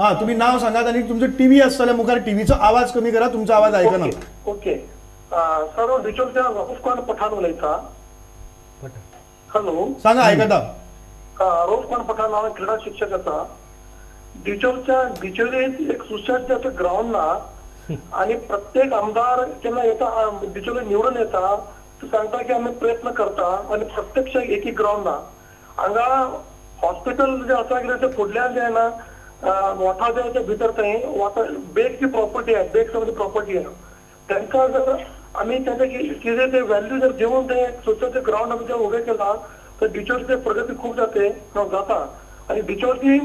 हा तुम्ही नाव सांगात आणि तुमचं टीव्ही आसता मुखार टीव्हीचो आवाज कमी करा, तुमचा आवाज आयकना. ओके सर, हांव बिचोलच्यान रऊफ खान पठाण उलयता. हॅलो सांगा, आयकता. रऊफ खान पठाण, हांव क्रीडा शिक्षक आसा. बिचोलच्या बिचोलीत एक सुसज्ज असं ग्राउंड ना आणि प्रत्येक आमदार जेन्ना येता बिचोली निवडून येता तो सांगता की आमी प्रयत्न करता आनी प्रत्यक्ष एक एक ग्राउंड ना. हांगा हॉस्पिटल जे आसा कितें ते फुडल्यान जे ना वॉटर भितर थंय वॉटर बेगची प्रॉपर्टी आहे, बेग समज प्रॉपर्टी आहे, तांकां जर आमी तांकां कितें ते व्हॅल्यू जर दिवन ते सुसज्ज ग्राउंड आमी जर उबें केला तर बिचोलीची प्रगती खूब जाते जाता. आनी बिचोली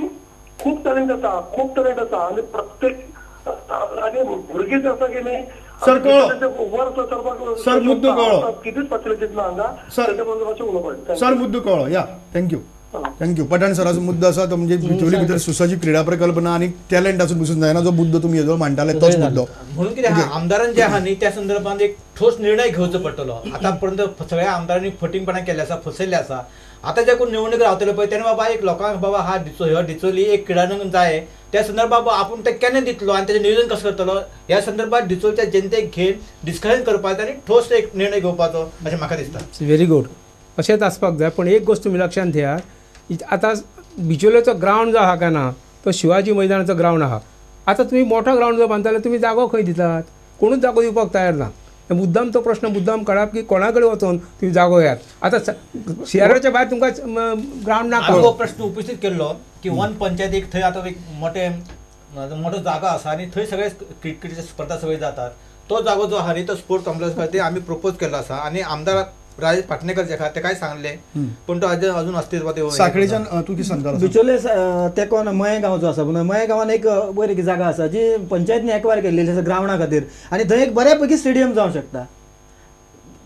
खूब टॅलेंट आसा, खूब टॅलेंट आसा आनी प्रत्येक आनी भुरगीं जे आसा की न्ही सर कळ्ळो सर, मुद्दो कळ्ळो. कितेंच फॅसिलिटीज ना हांगा, सर मुद्दो कळ्ळो. या thank you thank you. Pathan सराचो मुद्दो आसा तो म्हणजे बिचोली भितर सुसज्ज क्रीडा प्रकल्प ना आनी टॅलंट आसून बसून जायना, जो मुद्दो तुमी येदोळ मांडटाले तोच मुद्दो. म्हणून कितें आहा, आमदारान जे आहा न्ही त्या संदर्भात एक ठोस निर्णय घेवचो पडटलो. आतां पर्यंत सगळ्या आमदारांनी फटींगपणां केल्ले आसा, फसयल्ले आसा. आतां जे कोण निवडणूक रावतले पळय तेणें बाबा एक लोकांक बाबा हा ह्यो डिचोली एक क्रीडांगण जाय त्या संदर्भात बाबा आपूण तें केन्ना दितलो आनी तेजें नियोजन कसो करतलो ह्या संदर्भात डिचोलच्या जनतेक घेवन डिस्कशन करपाचें आनी ठोस एक निर्णय घेवपाचो अशें म्हाका दिसता. व्हेरी गुड, अशेंच आसपाक जाय. पण एक गोश्ट तुमी लक्षांत घेयात, आतां बिचोलेचो ग्रावंड जो आहा काय ना तो शिवाजी मैदानाचो ग्रावंड आहा. आतां तुमी मोठो ग्रावंड जो बांदता जाल्यार तुमी जागो खंय दितात? कोणूच जागो दिवपाक तयार ना. मुद्दाम तो प्रश्न मुद्दाम काडप की कोणा कडेन वचोन तुमी जागो घेयात. आतां शहराच्या भायर तुमकां ग्रावंड ना. हो प्रश्न उपस्थित केल्लो की वन पंचायत एक थंय आतां एक मोठे मोठो जागो आसा आनी थंय सगळे क्रिकेटीचे स्पर्धा सगळे जातात, तो जागो जो आहा न्ही तो स्पोर्ट कॉम्प्लेक्स खातीर आमी प्रपोज केल्लो आसा आनी आमदार राजेश पाटणेकर जे आहा ते काय सांगले पण तो अजून अस्तित्वात. साखळेच्यान तूं कितें सांगता? बिचोले तेकोन मये गांव जो आसा, मये गांवान एक बरी एक जागा आसा जी पंचायतीन एक्वायर केल्ली आसा ग्रावंडा खातीर आनी थंय एक बऱ्या पैकी स्टेडियम जावंक शकता.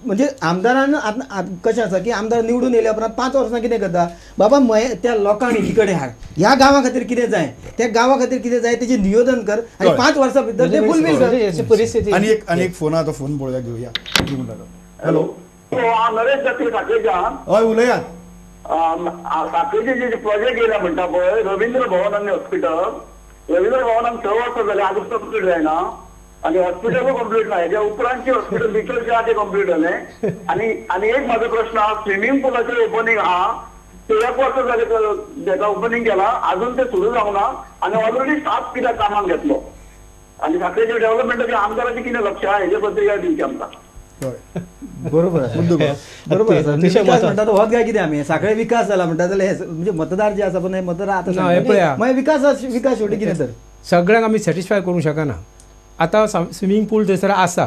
म्हणजे आमदारान आतां कशें आसा की आमदार निवडून येयल्या उपरांत 5 वर्सां कितें करता बाबा मये त्या लोकांक एकीकडेन हाड, ह्या गांवा खातीर कितें जाय त्या गांवा खातीर कितें जाय तेजें नियोजन कर आनी 5 वर्सां भितर तें फुलफील कर. परिस्थिती. आनी एक फोन आहा, तो फोन पळोवया, घेवया. हॅलो, नरेश जात्रे साखळेच्यान. हय उलयात. साखळेचे जे प्रोजेक्ट येयला म्हणटा पळय रवींद्र भवन आनी हॉस्पिटल, रवींद्र भवनाक 6 वर्सां जाली आजून कंप्लीट जायना आनी हॉस्पिटलूय कंप्लीट ना. हेज्या उपरांतचे हॉस्पिटल बिचोलचे आहा ते कंप्लीट जालें. आनी आनी एक म्हाजो प्रश्न आहा, स्विमींग पुलाचें ओपनींग आहा, ते 1 वर्स जालें तेका ओपनींग केलां, आजून तें सुरू जावंक ना आनी ऑलरेडी स्टाफ कित्याक कामाक घेतलो आनी साखळेच्या डेव्हलपमेंटाचें आमदाराचें कितें लक्ष आहा हेजे पत्रिका दिवची आमकां. बरोबर बरोबर आसा. विकास म्हणटा तो होच काय कितें आमी साखळे विकास जाला म्हणटा जाल्यार म्हणजे मतदार जे आसा पळय मतदार आतां मागीर विकास विकास शेवटी कितें तर सगळ्यांक आमी सॅटिस्फाय करूंक शकना. आतां स्विमींग पूल थंयसर आसा,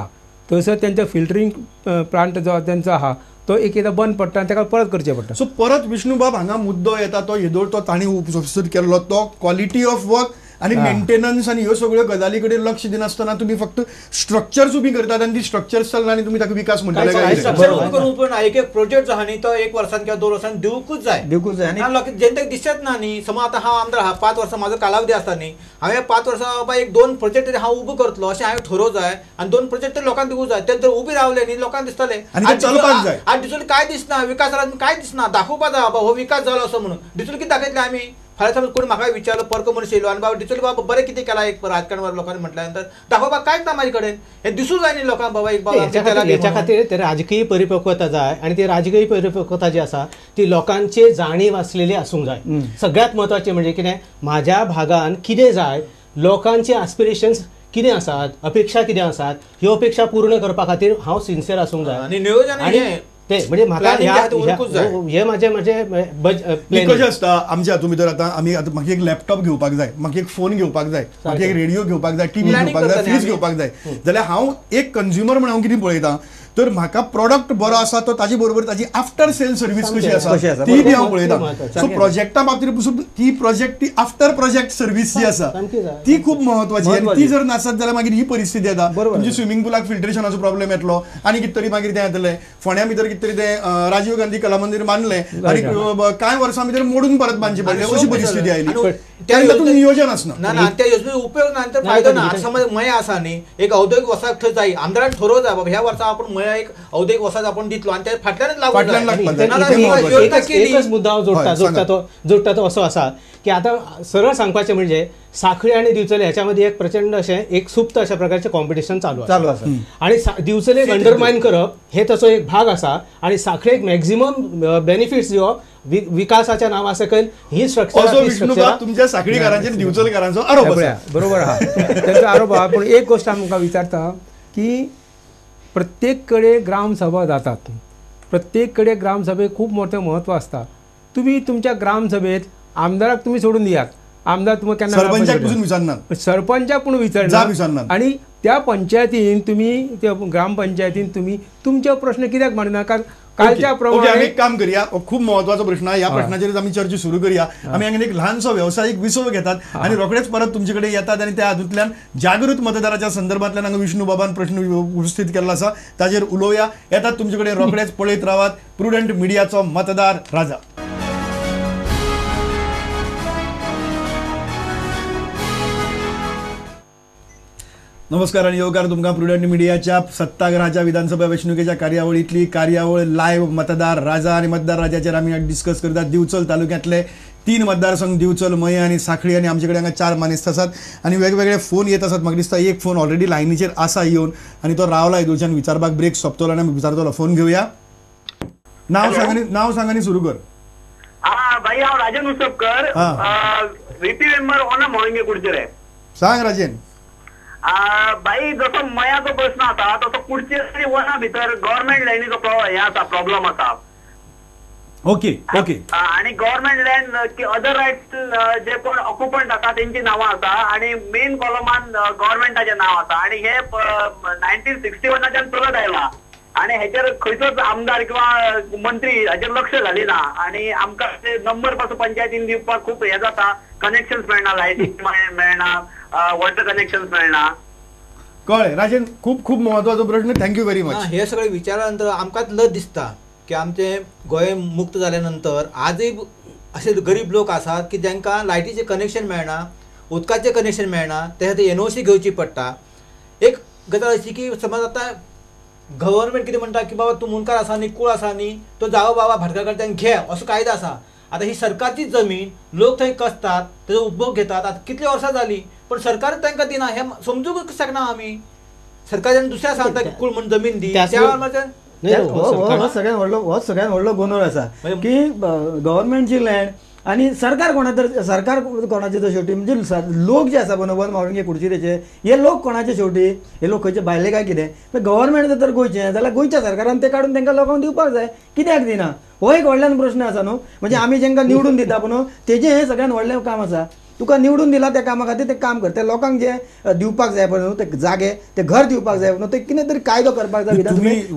थंयसर तेंचो फिल्टरींग प्लांट जो तेंचो आहा तो एक एकदां बंद पडटा आनी ताका परत करचें पडटा. सो परत विष्णुबाब हांगा मुद्दो येता तो येदोळ तो तांणी उपस्थित केल्लो तो क्वॉलिटी ऑफ वर्क आनी मेंटेनन्स आनी ह्यो सगळ्यो गजाली कडेन लक्ष दिनासतना तुमी फक्त स्ट्रक्चर्स उबी करतात आनी ती स्ट्रक्चर्स चलना आनी तुमी ताका विकास म्हणटाले. स्ट्रक्चर उबी करून उपयोग ना, एक एक प्रोजेक्ट जो आहा न्ही तो 1 वर्सान किंवा 2 वर्सान दिवंकूच जाय, दिवंकूच जाय. आनी लोक जनतेक दिसत ना न्ही. समज आतां हांव आमदार आहा, 5 वर्सां म्हाजो कालावधी आसता न्ही, हांवें 5 वर्सां बाबा एक 2 प्रोजेक्ट तरी हांव उबो करतलो अशें हांवें ठरोवंक जाय आनी 2 प्रोजेक्ट तरी लोकांक दिवंक जाय. ते जर उबी रावले न्ही लोकांक दिसतलें चलपाक जाय. आनी डिचोली कांय दिसना, विकास जाला कांय दिसना, दाखोवपाक जाय बाबा हो विकास जालो असो म्हणून. डिचोली कितें दाखयतले आमी? फाल्यां समज कोणी म्हाका विचारलो परको मनीस येयलो आनी बाबा डिचोली बाबा बरें कितें केलां एक राजकारणावर लोकांनी म्हटल्या नंतर दाखोवपाक कांयच ना म्हाजे कडेन, हें दिसूं जाय न्ही लोकांक बाबा एक बाबा. हेच्या खातीर ते राजकीय परिपक्वता जाय आनी ती राजकीय परिपक्वता जी आसा ती लोकांची जाणीव आसलेली आसूंक जाय. सगळ्यात म्हत्वाचें म्हणजे कितें, म्हाज्या भागान कितें जाय, लोकांचे आस्पिरेशन्स कितें आसात, अपेक्षा कितें आसात, ह्यो अपेक्षा पूर्ण करपा खातीर हांव सिन्सियर आसूंक जाय. आनी नियोजन ते म्हणजे म्हाका हे म्हाजे म्हाजे कशें आसता आमच्या हातूंत भितर. आतां आमी आतां म्हाका एक लॅपटॉप घेवपाक जाय, म्हाका एक फोन घेवपाक जाय, म्हाका एक रेडिओ घेवपाक जाय, टीव्ही घेवपाक जाय, फ्रीज घेवपाक जाय, जाल्यार हांव एक कंज्युमर म्हण हांव कितें पळयता तर म्हाका प्रॉडक्ट बरो आसा तो ताजे बरोबर ताजी आफ्टर सेल सर्वीस कशी आसा ती बी हांव पळयता. सो प्रोजेक्टा बाबतीत पसून ती प्रोजेक्ट ती आफ्टर प्रोजेक्ट सर्वीस जी आसा ती खूब म्हत्वाची आनी ती जर नासत जाल्यार मागीर ही परिस्थिती येता. तुमची स्विमींग पुलाक फिल्ट्रेशनाचो प्रॉब्लेम येतलो आनी कितें तरी मागीर तें येतलें. फोंड्या भितर कितें तरी तें राजीव गांधी कला मंदिर बांदलें आनी कांय वर्सां भितर मोडून परत बांदचें पडलें अशी परिस्थिती आयली. तातूंत नियोजन आसना ना, त्या योजनेचो उपयोग ना आनी फायदो ना. आतां समज मया आसा न्ही एक औद्योगिक वसाहत थंय जाय, आमदारान ठरोवंक जाय बाबा ह्या वर्सा आपूण मया एक औद्योगिक वसाहत आपूण दितलो आनी ते फाटल्यानच लागूंक जाय. एकच मुद्दो हांव जोडटा जोडटा तो असो आसा की आतां सरळ सांगपाचें म्हणजे साखळी आनी दिवचले ह्याच्या मदीं एक प्रचंड अशें एक सुप्त अशा प्रकारचें कॉम्पिटिशन चालू आसा आनी दिवचलेक अंडरमायन करप हे ताचो एक भाग आसा आनी साखळेक मॅक्झिमम बेनिफिट्स दिवप विकासाच्या नांवा सकयल ही स्ट्रक्चर. तुमच्या साखळीकारांचेर दिवचलकारांचो आरोप आसा, बरोबर आहा तांचो आरोप आहा. पूण एक गोश्ट आमकां विचारता की प्रत्येक कडेन ग्रामसभा जातात, प्रत्येक कडेन ग्रामसभेक खूब मोठें म्हत्व आसता. तुमी तुमच्या ग्रामसभेत आमदाराक तुमी सोडून दियात, आमदार तुमकां केन्ना सरपंचाक पसून विचारनात, सरपंचाक पूण विचारना. आनी त्या पंचायतीन तुमी त्या ग्रामपंचायतीन तुमी तुमचे प्रश्न कित्याक मांडना? कारण कालच्या प्रमाणे आमी एक काम करूया, खूब महत्वाचो प्रश्न, ह्या प्रश्नाचेर आमी चर्चा सुरू करूया. आमी हांगा एक ल्हानसो वेवसायीक विसव घेतात आनी रोखडेच परत तुमचे कडेन येतात आनी त्या हातूंतल्यान जागृत मतदाराच्या संदर्भांतल्यान हांगा विष्णू बाबान प्रश्न उपस्थित केल्लो आसा ताचेर उलोवया. येतात तुमचे कडेन रोखडेच, पळयत रावात प्रुडंट मिडियाचो मतदार राजा. नमस्कार आणि येवकार तुमकां प्रुडंट मिडियाच्या सत्ताग्रहाच्या विधानसभा वेंचणुकेच्या कार्यावळींतली कार्यावळ लायव्ह मतदार राजा आणि मतदार राजाचेर आमी डिस्कस करतात. दिवचल तालुक्यांतले 3 मतदारसंघ दिवचल, मये आनी साखळी आनी आमचे कडेन हांगा 4 मानेस्त आसात आनी वेगवेगळे फोन येत आसात. म्हाका दिसता एक फोन ऑलरेडी लायनीचेर आसा येवन आनी तो रावला येदोळच्यान विचारपाक, ब्रेक सोंपतलो आनी आमी विचारतलो. फोन घेवया. नाव सांग, नाव सांग आनी सुरू कर. भाई हांव राजन उसपकर, व्हीपी मेंबर ओना मोळंगे कुडचेरे. सांग राजन. भाई जसो मयाचो प्रश्न आसा तसो कुडचेर आनी वना भितर गव्हर्मेंट लँडीचो हे आसा, प्रॉब्लम आसा. Okay okay. आनी गव्हर्मेंट लँड अदर रायट्स जे कोण ऑक्युपंट आसा तेंची नांवां आसा आनी मेन कॉलमान गव्हर्मेंटाचें नांव आसा आनी हे 1961 चलत आयला आनी हेचेर खंयचोच आमदार किंवा मंत्री हाचेर लक्ष घालिना आनी आमकां ते नंबर पासून पंचायतीन दिवपाक खूब हें जाता, कनेक्शन्स मेळना, लायटी मेळना, वॉटर कनेक्शन्स मेळना. कळ्ळें राजन, खूब खूब महत्वाचो प्रश्न, thank you very much. हे सगळे विचारल्या नंतर आमकांच लज दिसता की आमचे गोंय मुक्त जाल्या नंतर आजूय अशे गरीब लोक आसात की जांकां लायटीचें कनेक्शन मेळना, उदकाचें कनेक्शन मेळना, त्या खातीर एनओसी घेवची पडटा. एक गजाल अशी की समज आतां गव्हर्मेंट कितें म्हणटा की बाबा तूं मुंडकार आसा न्ही, कूळ आसा न्ही, तो जावो बाबा भाटकार कडच्यान घे, असो कायदो आसा. आतां ही सरकारची जमीन, लोक थंय कसतात, तेजो उपभोग घेतात, आतां कितलीं वर्सां जालीं पण सरकार तांकां दिना, हें समजूंक शकना आमी. सरकार दुसऱ्या सांगता की कूळ म्हूण जमीन दी, त्या हो सगळ्यात व्हडलो, हो सगळ्यात व्हडलो गोंदळ आसा की गव्हर्मेंटची लँड आनी सरकार कोणा तर सरकार कोणाचे तर शेवटी म्हणजे लोक जे आसा पळय वन मावळंगे कुडचिरेचे हे लोक कोणाचे शेवटी हे लोक खंयचे भायले काय कितें, गव्हर्मेंट जर गोंयचें जाल्यार गोंयच्या सरकारान ते काडून तांकां लोकांक दिवपाक जाय, कित्याक दिना हो एक व्हडल्यान प्रश्न आसा न्हू. म्हणजे आमी जेंकां निवडून दिता पळय तेजें हें सगळ्यान व्हडलें काम आसा. तुका निवडून दिला त्या कामा खातीर ते काम कर, त्या लोकांक जे दिवपाक जाय पळय न्हू ते जागे, ते घर दिवपाक जाय न्हू, ते कितें तरी कायदो करपाक जाय,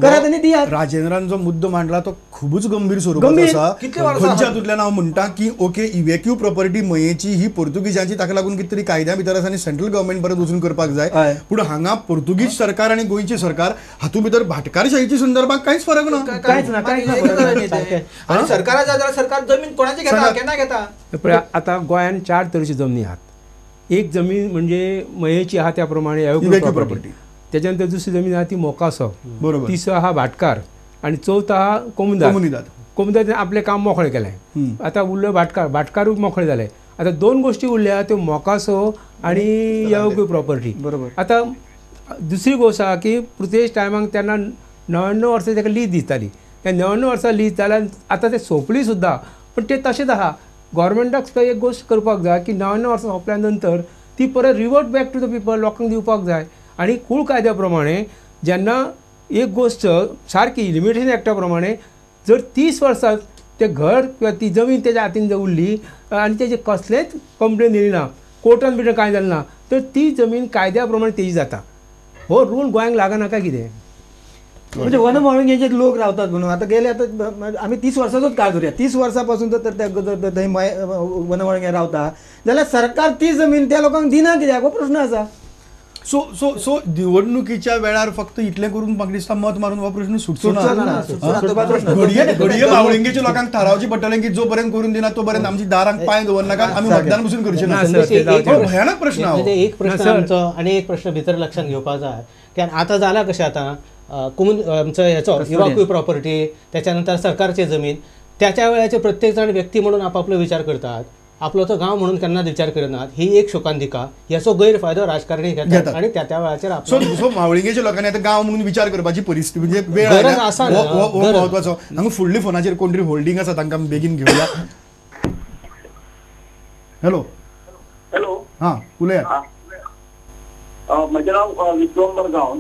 करात आनी दियात. राजेंद्रान जो मुद्दो मांडला तो खुबूच गंभीर स्वरुपाचो आसा. खंयच्या हातूंतल्यान हांव म्हणटा की ओके, इव्हॅक्यू प्रॉपर्टी मयेची ही पोर्तुगीजांची, ताका लागून कितें तरी कायद्या भितर आसा आनी सेंट्रल गव्हर्मेंट परत वचून करपाक जाय. पूण हांगा पोर्तुगीज सरकार आनी गोंयची सरकार हातूंत भितर भाटकारशाहीच्या संदर्भात कांयच फरक ना, कांयच ना, कांयच ना. सरकारा जाय जाल्यार सरकार जमीन कोणाची घेता, केन्ना घेता. आतां गोंयांत 4 तरेची जमनी आहात. एक जमीन म्हणजे मयेची आहा त्या प्रमाणे एव्हॅक्यू प्रॉपर्टी, त्याच्या नंतर दुसरी जमीन आहा ती मोकासो, बरोबर, तिसरो आहा भाटकार आनी चवथो आहा कोमुनिदाद. कोमुनिदाद आपलें काम मोकळें केलें, आतां उरलो भाटकार, भाटकारूय मोकळे जाले. आतां 2 गोश्टी उरल्या त्यो मोकासो आनी एव्हॅक्यू प्रॉपर्टी, बरोबर. आतां दुसरी गोश्ट आहा की पुर्तुगेज टायमाक तेन्ना 99 वर्सां ताका लीज दिताली, त्या 99 वर्सां लीज जाल्यार आतां ते सोंपली सुद्दां, पण ते तशेंच आहा. गव्हर्मेंटाक सुद्दां एक गोश्ट करपाक जाय की 99 वर्सां सोंपल्या नंतर ती परत revert back to the people, लोकांक दिवपाक जाय. आनी कूळ कायद्या प्रमाणे जेन्ना एक गोश्ट सारकी लिमिटेशन एक्टा प्रमाणे जर 30 वर्सां तें घर किंवा ती जमीन तेज्या हातीन जर उरली आनी तेजे कसलेंच कंप्लेन येयली ना, कोर्टान बिर्टान कांय जालें ना, तर ती जमीन कायद्या प्रमाणे तेजी जाता. हो रूल गोंयांक लागना काय कितें? म्हणजे वन मावळंगेचे लोक रावतात म्हणून आतां गेले, आतां आमी 30 वर्सांचोच काळ धरुया, 30 वर्सां पासून जर थंय वन मावळंगे रावता जाल्यार सरकार ती जमीन त्या लोकांक दिना कित्याक, हो प्रश्न आसा. सो सो सो निवडणुकीच्या वेळार फक्त इतलें करून म्हाका दिसता मत मारून हो प्रश्न सुटचो ना. घडये घडये मावळंगेच्या लोकांक थारावचें पडटलें की जो पर्यंत करून दिना तो पर्यंत आमची दारांक पांय दवरनाका, आमी मतदान पसून करचें ना. भयानक प्रश्न. एक प्रश्न आमचो आनी एक प्रश्न भितर लक्षांत घेवपाक जाय की आतां जाला कशें, आतां आमचो हेचो इवाक्यू प्रॉपर्टी, त्याच्या नंतर सरकारची जमीन, त्याच्या वेळाचे प्रत्येक जण व्यक्ती म्हणून आपापलो विचार करतात. आपलो तो गांव म्हणून केन्ना विचार करनात. ही एक शोकांतिका. ह्याचो गैरफायदो राजकारणी घेतात आणि त्या त्या वेळाचेर सो सो म्हावळिंगेच्या लोकांनी आतां गांव म्हणून विचार करपाची परिस्थिती म्हणजे वेळ आसा म्हत्वाचो. हांगा फुडली फोनाचेर कोण तरी होल्डिंग आसा, तांकां बेगीन घेवया. हॅलो हॅलो, हां उलयात. म्हजें नांव विश्वंबर गांव.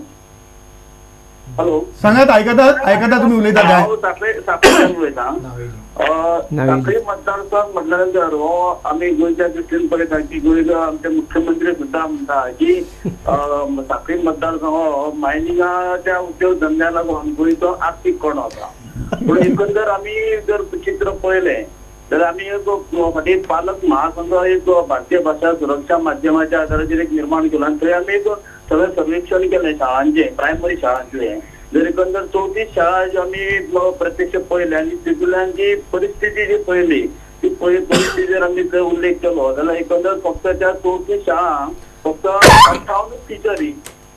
हॅलो, सांगात. आयकतात आयकता तुमी उलयतात. हांव साखळेच्यान उलयतां. साखळी मतदारसंघ म्हटल्या नंतर हो आमी गोंयच्या दृश्टीन पळयता की गोंयचो आमचे मुख्यमंत्री सुद्दां म्हणटा की साखळी मतदारसंघ हो मायनिंगाच्या उद्योग धंद्या लागून गोंयचो आर्थीक कोणो आसा. पूण एकंदर आमी जर चित्र पळयलें जाल्यार आमी एक फाटीं पालक महासंघ एक भारतीय भाशा सुरक्षा माध्यमाच्या आधाराचेर एक निर्माण केलो आनी थंय आमी एक सगळें सर्वेक्षण केलें शाळांचें, प्रायमरी शाळांचें. जर एकंदर 34 शाळा ज्यो आमी प्रत्यक्ष पळयले आनी तितूंतल्यान जी परिस्थिती जी पळयली ती परिस्थिती जर आमी थंय उल्लेख केलो जाल्यार एकंदर फक्त त्या 34 शाळांक फक्त 58 टिचरी.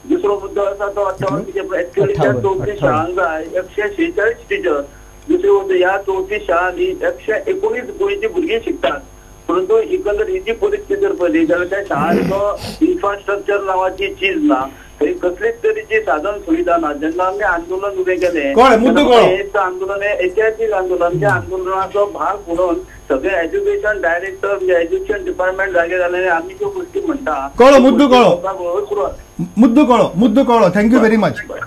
दुसरो मुद्दो आसा तो 58 टिचर, एक्चुअली त्या 34 शाळांक जाय 146 टिचर. दुसरी मुद्दो, ह्या 34 शाळांनी 119 गोंयची भुरगीं शिकतात. परंतु एकंदर ही जी परिस्थिती जर पळयली जाल्यार त्या शाळांचो इन्फ्रास्ट्रक्चर नांवाची चीज ना, थंय कसलीच तरेची साधन सुविधा ना. जेन्ना आमी आंदोलन उबें केलें, आंदोलन हें ऐतिहासीक आंदोलन, त्या आंदोलनाचो भाग म्हणून सगळे एज्युकेशन डायरेक्टर म्हणजे एज्युकेशन डिपार्टमेंट जागे जालें आनी आमी ज्यो गोश्टी म्हणटा कळ्ळो मुद्दो, कळ्ळो मुद्दो, कळ्ळो मुद्दो, कळ्ळो. Thank you very much.